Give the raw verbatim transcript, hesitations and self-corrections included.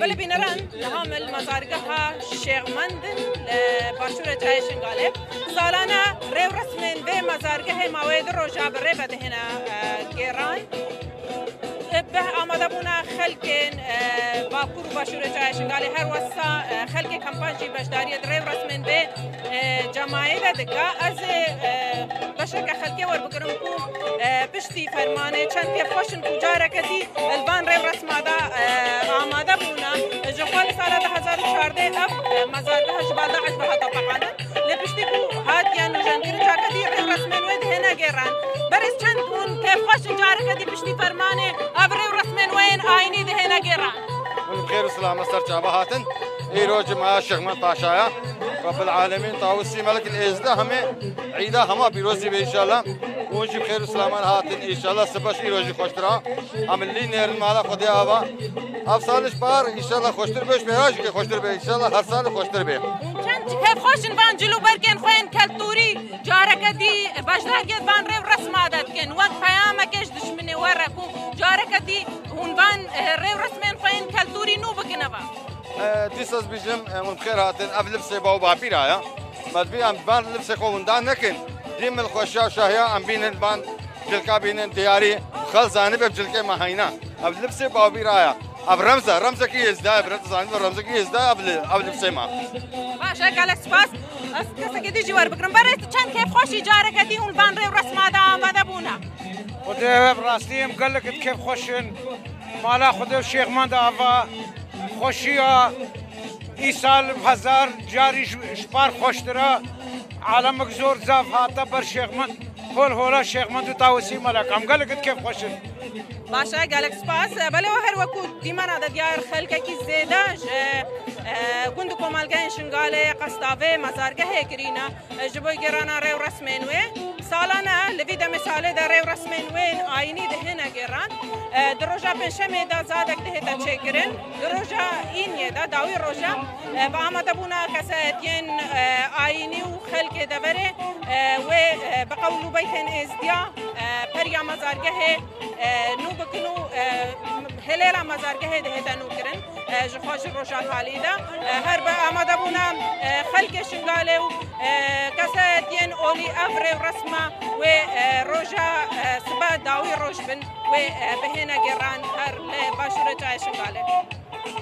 Belê bîneran, niha me li mezargeha Şêxmend in li başûrê çayê Şingalê. Salane rê û resmên vê mezargehê maweyê du roja bi rê ve dihêne, e, gêran. Bi amadebûna xelkên, e, Bakur û başûrê çayê Şingalê, her wesa, e, xelkê Kempan jî beşdariyê di rê û resmên vê, e, cemayê de dike. Ez ê, e, beşeke xelkê werbigirim ku, e, piştî fermanê çend kêfxweş in ku careke dî li van rê û resma de, e, amade bûne. Ji xwe li sala du hezar û çardeh ev, e, mezargeha ji bal DAIŞ ve hate teqandin. Lê piştî ku hatiye nûjenkirin, careke dî rê û resmên wê dihêne gêran. Berêz çend hûn kêfxweş in, careke dî piştî fermanê ev rê û resmên we yên ayînî dihêne gêran. Hûn bi xêr û silame ser çava hatin. Îro cumaya Şêxmend Paşa ye. Rabbil alemîn, tawusî melek êzdeh hemê îda hema pîrozî be înşallah. Hûn jî bi xêr û silaman hatin înşallah. Sibeş îro jî xweştir a. Em li nêrin mala Xwedê ava. Ev sal ji par înşallah xweştir be, ji pêra jî xweştir be înşallah. Her sal xweştir be. Çend kêfxweş in van cil û bergên xwe yên keltûrî careke dî beşdariyê van rê û resma de dikin. Wek peyameke ji dijminê we re ku careke dî hûn van, e, rê û resmên xwe yên keltûrî nû bikin eva. E, dîsa ez bîjim, e, hûn bi xêr hatin. Ev libsê baw bapîra ye. Me dibî em van libsê xwe winda nekin. Dî min xweşiya şahiya em bînin van cilka bînin diyarî. Xel zanî be cilkê me heyna. Ev libsê bapîra ye. Ev remz e, remzekî êzda ye. Bi remz zanî be remzekî êzda ye, ev li, ev libsê me. Baş e, gelek spas. Ez kesekê dî jî werbigirim. Berê tu çend kêfxweşî careke dî hûn van rê û resma de amade bûne. Xwedê we bi rastî em gelek di kêfxweş in. Mala Xwedê û Şêxmend ava xweşiya îsal hezar carî ji, ji par xweştir e. Alemek zor zaf hate ber Şêxmend. Hol hola Şêxmend û Tawusî Melek. Em gelek di kêfxweş in. Baş e, gelek spas. Belê we her wekû dîmena de diyar xelkekî zêde ji, e, gund û komelgehên Şingalê qesta vê mezargehê kirîne. Ji bo gêrana rê û resmên wê. Salane li vî demê salê de rê û resmên wê yên ayînî dihêne gêran. E, di roja pêncşemê de zadek dihête çêkirin. Di roja îniyê de, dawî roja, e, bi amadebûna kesayetiyên, e, ayînî û xelkê deverê, e, wê, e, bi qewl û beytên êzdiya, e, periya mezargehê, e, nû bikin û, e, hilêla mezargehê dihête nûkirin. E, ji xwe ji roja talî de, e, her bi amadebûna, e, xelkê Şingalê û, e, kesayetiyên olî ev rê û resma wê, e, roja, e, sibe dawî roj bin wê, e, bihêne gêran her li başûrê çayê Şingalê.